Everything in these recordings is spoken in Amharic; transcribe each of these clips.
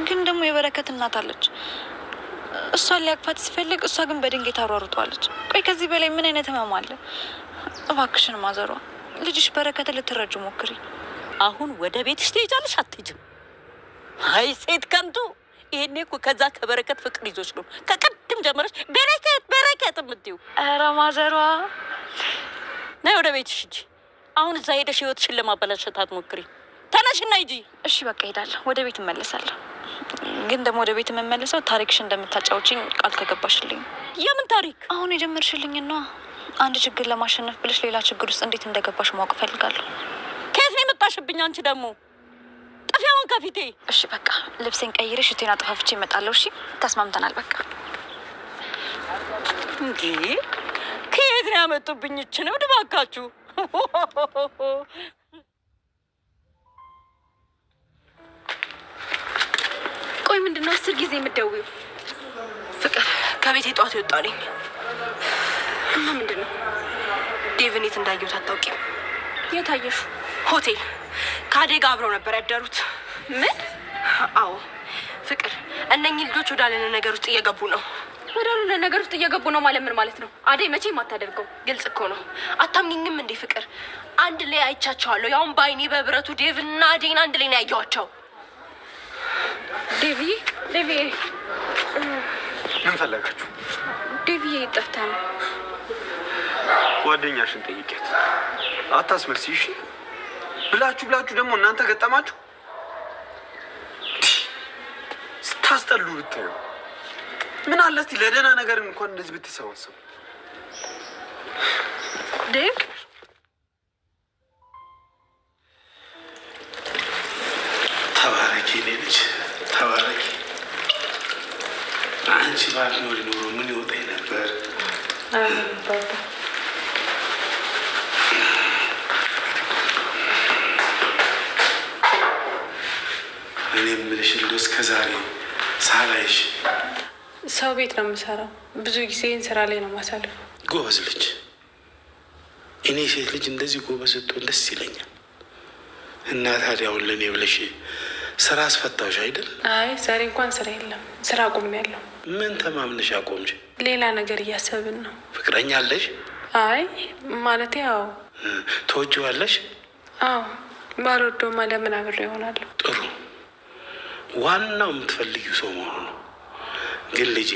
ግን ደግሞ የበረከት እናት አለች። እሷን ሊያቅፋት ሲፈልግ እሷ ግን በድንጋይ ታሯሩጠዋለች። ቆይ ከዚህ በላይ ምን አይነት ህመም አለ? እባክሽን ማዘሯ ልጅሽ በረከትን ልትረጁ ሞክሪ። አሁን ወደ ቤትሽ ትሄጃለሽ አትሄጂም? አይ ሴት ከንቱ! ይሄኔ እኮ ከዛ ከበረከት ፍቅር ይዞሽ ነው ከቅድም ጀምረሽ በረከት በረከት የምትይው። ኧረ ማዘሯ ነይ ወደ ቤትሽ ሂጂ። አሁን እዛ ሄደሽ ህይወትሽን ለማበላሸት አትሞክሪ። ተነሽና ሂጂ። እሺ በቃ ሄዳለሁ፣ ወደ ቤት እመለሳለሁ። ግን ደግሞ ወደ ቤት የምመለሰው ታሪክሽ እንደምታጫውችኝ ቃል ከገባሽልኝ። የምን ታሪክ? አሁን የጀመርሽልኝ ነዋ። አንድ ችግር ለማሸነፍ ብለሽ ሌላ ችግር ውስጥ እንዴት እንደገባሽ ማወቅ እፈልጋለሁ። ከየት ነው የመጣሽብኝ? አንቺ ደግሞ ጥፊያውን ከፊቴ። እሺ በቃ ልብሴን ቀይሬ ሽቴን አጠፋፍቼ እመጣለሁ። እሺ ተስማምተናል። በቃ እንዴ ከየት ነው ያመጡብኝ? ይችን እብድ እባካችሁ። ቆይ ምንድን ነው 10 ጊዜ የምትደውይው? ፍቅር ከቤቴ ጠዋት የወጣሁ ነኝ። እና ምንድን ነው? ዴቭን የት እንዳየሁት አታውቂም? የት አየሽው? ሆቴል ከአደይ ጋር አብረው ነበር ያደሩት። ምን? አዎ ፍቅር፣ እነኚህ ልጆች ወዳልሆነ ነገር ውስጥ እየገቡ ነው። ወዳልሆነ ነገር ውስጥ እየገቡ ነው ማለት ምን ማለት ነው? አደይ መቼም አታደርገው። ግልጽ እኮ ነው። አታምኚኝም እንዴ ፍቅር? አንድ ላይ አይቻቸዋለሁ። ያውም በአይኔ በብረቱ ዴቭና አደይን አንድ ላይ ነው ያየኋቸው። ዴቪዬ፣ ዴቪዬ፣ ምን ፈለጋችሁ? ዴቪዬ ጠፍተህ ነው። ጓደኛሽን ጠይቂያት። አታስመስይ እሺ? ብላችሁ ብላችሁ ደግሞ እናንተ ገጠማችሁ። ስታስጠሉ ብታዩ። ምን አለ እስቲ ለደህና ነገር እንኳን እንደዚህ ብትሰባሰቡ። ዴቭ ተባረኪ የኔ ልጅ ተባረኪ። አንቺ ባትኖሪ ኖሮ ምን ይወጣኝ ነበር? አባባ እኔ የምልሽ እንደው እስከ ዛሬ ሳላይሽ። ሰው ቤት ነው የምሰራው። ብዙ ጊዜን ስራ ላይ ነው የማሳልፈው። ጎበዝ ልጅ። እኔ ሴት ልጅ እንደዚህ ጎበዝ ስትሆን ደስ ይለኛል። እና ታዲያ አሁን ለእኔ ብለሽ ስራ አስፈታሽ አይደል? አይ ዛሬ እንኳን ስራ የለም፣ ስራ አቁሜያለሁ። ምን ተማምነሽ አቆምሽ? ሌላ ነገር እያሰብን ነው። ፍቅረኛ አለሽ? አይ ማለቴ ያው። ትወጂዋለሽ? አዎ፣ ባልወደውማ ለምን አብሬ እሆናለሁ? ጥሩ። ዋናው የምትፈልጊው ሰው መሆኑ ነው። ግን ልጄ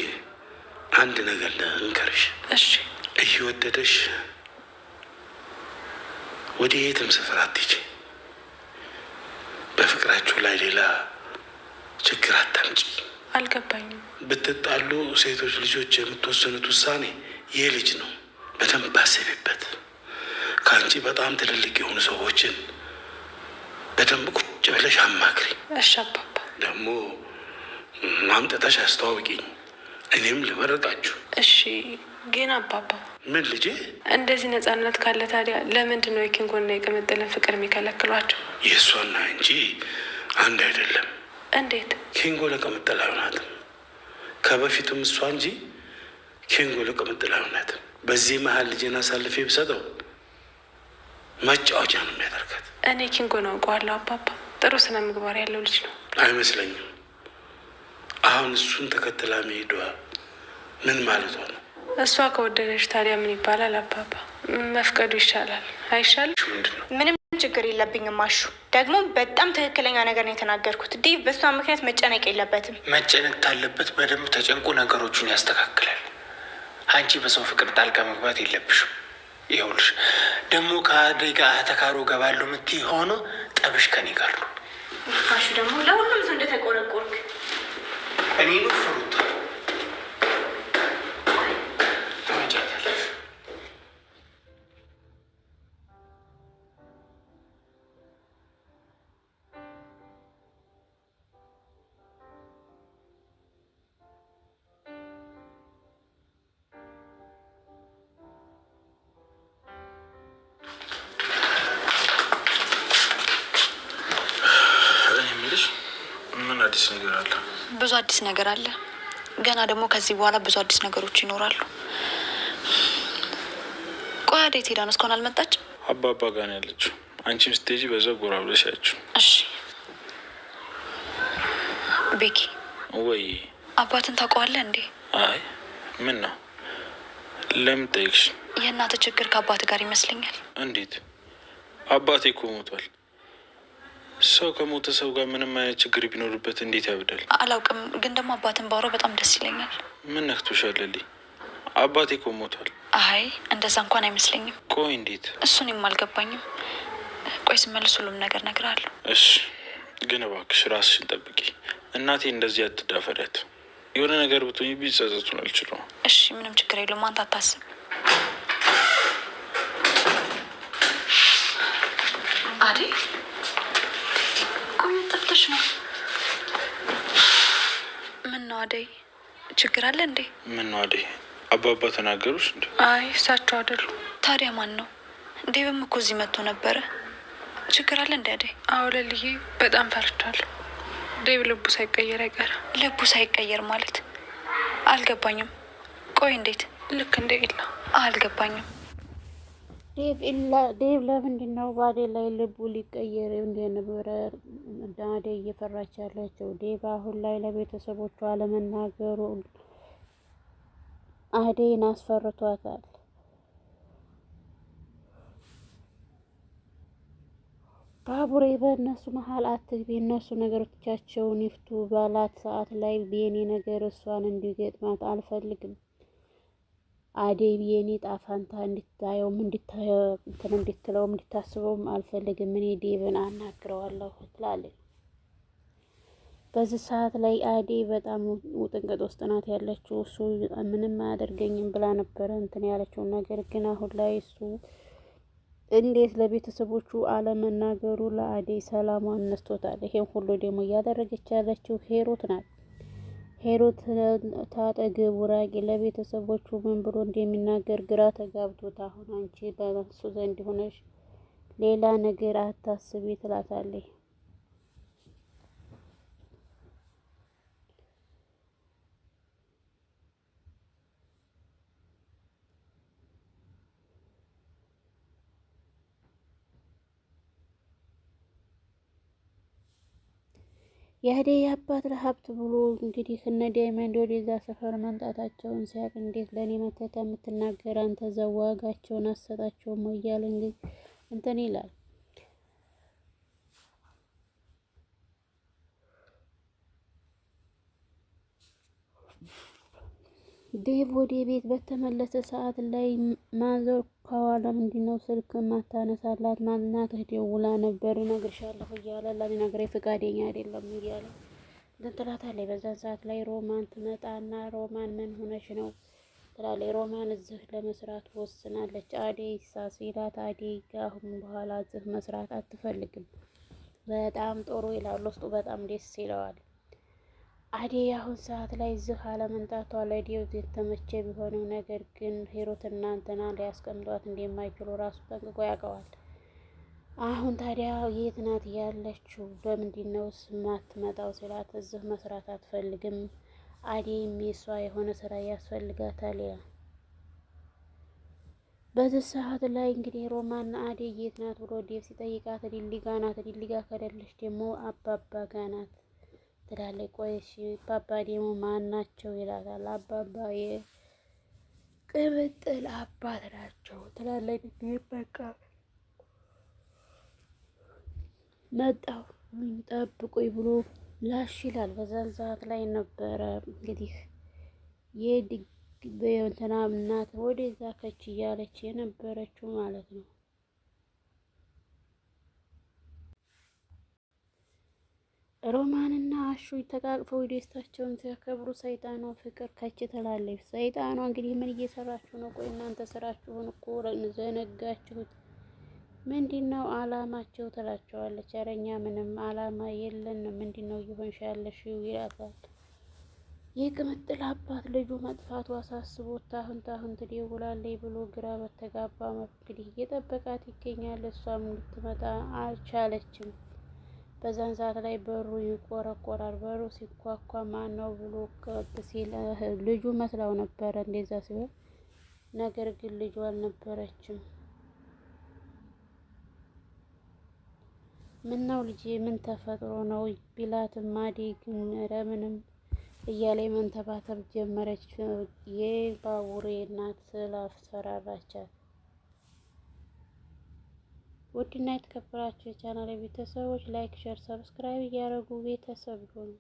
አንድ ነገር ልንገርሽ። እሺ። እየወደደሽ ወደ የትም ስፍራ አትሂጂ። በፍቅራችሁ ላይ ሌላ ችግር አታምጪ። አልገባኝም። ብትጣሉ ሴቶች ልጆች የምትወስኑት ውሳኔ ይህ ልጅ ነው። በደንብ አስቢበት። ከአንቺ በጣም ትልልቅ የሆኑ ሰዎችን በደንብ ቁጭ ብለሽ አማክሪ። እሺ አባባ። ደግሞ አምጥተሽ አስተዋውቂኝ፣ እኔም ልመርቃችሁ። እሺ ግን አባባ። ምን ልጄ? እንደዚህ ነጻነት ካለ ታዲያ ለምንድን ነው የኪንጎና የቅምጥልን ፍቅር የሚከለክሏቸው? የእሷና እንጂ አንድ አይደለም። እንዴት? ኪንጎ ለቅምጥል አይሆናትም። ከበፊቱም እሷ እንጂ ኪንጎ ለቅምጥል አይሆናትም። በዚህ መሀል ልጄን አሳልፌ ብሰጠው መጫወቻ ነው የሚያደርጋት። እኔ ኪንጎን አውቀዋለሁ አባባ። ጥሩ ስነ ምግባር ያለው ልጅ ነው። አይመስለኝም። አሁን እሱን ተከትላ መሄዷ ምን ማለቷ ነው? እሷ ከወደደች ታዲያ ምን ይባላል አባባ? መፍቀዱ ይሻላል አይሻልም? ምንድን ነው? ምንም ችግር የለብኝም አሹ። ደግሞ በጣም ትክክለኛ ነገር ነው የተናገርኩት። ዴቭ በእሷ ምክንያት መጨነቅ የለበትም። መጨነቅ ካለበት በደንብ ተጨንቆ ነገሮቹን ያስተካክላል። አንቺ በሰው ፍቅር ጣልቃ መግባት የለብሽም። ይኸውልሽ ደግሞ ከአደይ ጋር ተካሮ ገባለሁ የምትይ ሆኖ ጠብሽ ከኔ ጋር ነው። አሹ ደግሞ ለሁሉም ሰው እንደተቆረቆርክ። እኔ ነው ፍሩታ ትመጫታለሽ። እኔ የምልሽ ምን አዲስ ነገር አለ? ብዙ አዲስ ነገር አለ። ገና ደግሞ ከዚህ በኋላ ብዙ አዲስ ነገሮች ይኖራሉ። ቆይ አደይ የት ሄዳ ነው? እስካሁን አልመጣችም? አባባ ጋር ነው ያለችው። አንቺም ስትሄጂ በዛው ጎራ ብለሽ ያችው። እሺ ቤኪ ወይ አባትን ታውቀዋለህ እንዴ? አይ ምን ነው? ለምን ጠየቅሽ? የእናትህ ችግር ከአባት ጋር ይመስለኛል። እንዴት? አባቴ እኮ ሞቷል። ሰው ከሞተ ሰው ጋር ምንም አይነት ችግር ቢኖርበት እንዴት ያብዳል? አላውቅም፣ ግን ደግሞ አባትን ባወራው በጣም ደስ ይለኛል። ምን ነክቶሻል? ሊ አባቴ እኮ ሞቷል። አይ እንደዛ እንኳን አይመስለኝም። ቆይ እንዴት? እሱን አልገባኝም። ቆይ ስመልስ ሁሉም ነገር እነግርሃለሁ። እሺ፣ ግን እባክሽ ራስሽን ጠብቂ። እናቴ እንደዚህ አትዳፈሪያት። የሆነ ነገር ብትሆኚ ቢጸጸቱን አልችለውም። እሺ፣ ምንም ችግር የለውም። አንተ አታስብ። አደይ ቆይ ጠፍተሽ ነው? ምን ነው አደይ፣ ችግር አለ እንዴ? ምን ነው አደይ፣ አባባ ተናገሩሽ እንዴ? አይ እሳቸው አይደሉም። ታዲያ ማን ነው? ዴቭም እኮ እዚህ መጥቶ ነበረ። ችግር አለ እንዴ አደይ? አዎ ለልዬ፣ በጣም ፈርቻለሁ። ዴቭ ልቡ ሳይቀየር አይቀርም። ልቡ ሳይቀየር ማለት አልገባኝም። ቆይ እንዴት? ልክ እንደ ኤላ። አልገባኝም። ዴቭ ለምንድን ነው በአደይ ላይ ልቡ ሊቀየር እንደነበረ አደይ እየፈራች ያለችው? ዴቭ አሁን ላይ ለቤተሰቦቿ አለመናገሩ አደይን አስፈርቷታል። ባቡሬ በእነሱ መሀል አትግቢ፣ እነሱ ነገሮቻቸውን ይፍቱ ባላት ሰዓት ላይ የኔ ነገር እሷን እንዲገጥማት አልፈልግም። አደይ የኔ ጣፋንታ እንድታየውም እንድትለውም እንድታስበውም አልፈልግም። እኔ ዴቭን አናግረዋለሁ ትላለች። በዚህ ሰዓት ላይ አደይ በጣም ውጥንቅጥ ውስጥ ናት ያለችው። እሱ ምንም አያደርገኝም ብላ ነበረ እንትን ያለችው። ነገር ግን አሁን ላይ እሱ እንዴት ለቤተሰቦቹ አለመናገሩ ለአደይ ሰላሟን ነስቶታል። ይሄን ሁሉ ደግሞ እያደረገች ያለችው ሄሮት ናት። ሄሮት ታጠገቡ ራቂ፣ ለቤተሰቦቹ ምን ብሎ እንደሚናገር ግራ ተጋብቶት፣ አሁን አንቺ በእሱ ዘንድ ሆነሽ ሌላ ነገር አታስቢ ትላታለች። የአደይ አባት ለሀብት ብሎ እንግዲህ እነ ዳይመንድ ወደዛ ሰፈር መምጣታቸውን ሲያውቅ እንዴት ለእኔ መተህ የምትናገር አንተ እዛው ዋጋቸውን አሰጣቸውም ወይ እያለ እንግዲህ እንትን ይላል። ዴቭ ወደ ቤት በተመለሰ ሰዓት ላይ ማዘር ከኋላ ምንድነው ስልክ ማታነሳላት? እናትህ ደውላ ነበር እነግርሻለሁ እያለ ሊነግረኝ ፈቃደኛ አይደለም እያለ እንትን ትላታለች። በዛን ሰዓት ላይ ሮማን ትመጣና ሮማን ምን ሆነሽ ነው ትላለች። ሮማን እዚህ ለመስራት ወስናለች። አደይ ሲላት አደይ አሁን በኋላ እዚህ መስራት አትፈልግም። በጣም ጥሩ ይላል። ውስጡ በጣም ደስ ይለዋል። አደይ አሁን ሰዓት ላይ እዚህ አለመምጣቷ ለዴቭ የተመቸ ቢሆንም ነገር ግን ሂሩትና እንትና ሊያስቀምጧት እንደማይችሉ ራሱ ጠንቅቆ ያውቀዋል። አሁን ታዲያ የት ናት ያለችው? ለምንድን ነው የማትመጣው ሲላት እዚህ መስራት አትፈልግም፣ አደይም የሷ የሆነ ስራ ያስፈልጋታል ይላል። በዚህ ሰዓት ላይ እንግዲህ ሮማን አደይ የት ናት ብሎ ዴቭ ሲጠይቃት ሊሊ ጋ ናት፣ ሊሊ ጋ ከደለች ደግሞ አባባ ጋ ናት ትላለች። ቆይ እሺ አባባ ደግሞ ማን ናቸው ይላታል። አባባ የቅምጥል አባት ናቸው ትላለች። በቃ መጣሁ ጠብቁኝ ብሎ ላሽ ይላል። በዛን ሰዓት ላይ ነበረ እንግዲህ የእንትና እናት ወደዛ ከች እያለች የነበረችው ማለት ነው። ሮማንና አሹ ተቃቅፈው ደስታቸውን ሲያከብሩ ሰይጣኗ ፍቅር ከች ትላለች። ሰይጣኗ እንግዲህ ምን እየሰራችሁ ነው? ቆይ እናንተ ስራችሁን እኮ ዘነጋችሁት። ምንድን ነው አላማቸው? ትላቸዋለች። ኧረ እኛ ምንም አላማ የለንም። ምንድን ነው እየሆንሽ ያለሽው? ይላታል። የቅምጥል አባት ልጁ መጥፋቱ አሳስቦት ታሁን ታሁን ትደውላለች ብሎ ግራ በተጋባ መልኩ እንግዲህ እየጠበቃት ይገኛል። እሷም ልትመጣ አልቻለችም። በዛን ሰዓት ላይ በሩ ይቆረቆራል። በሩ ሲኳኳ ማን ነው ብሎ ከፍ ሲል ልጁ መስላው ነበረ እንደዛ ሲሆን፣ ነገር ግን ልጁ አልነበረችም። ምነው ልጄ ምን ተፈጥሮ ነው ቢላትም አደይ ግን ኧረ ምንም እያለ መንተባተብ ጀመረች። የባቡሬ እናት ስላስፈራራቻት። ውድና የተከበራችሁ የቻናል ቤተሰቦች like፣ share፣ subscribe እያደረጉ ቤተሰብ ይሁኑ።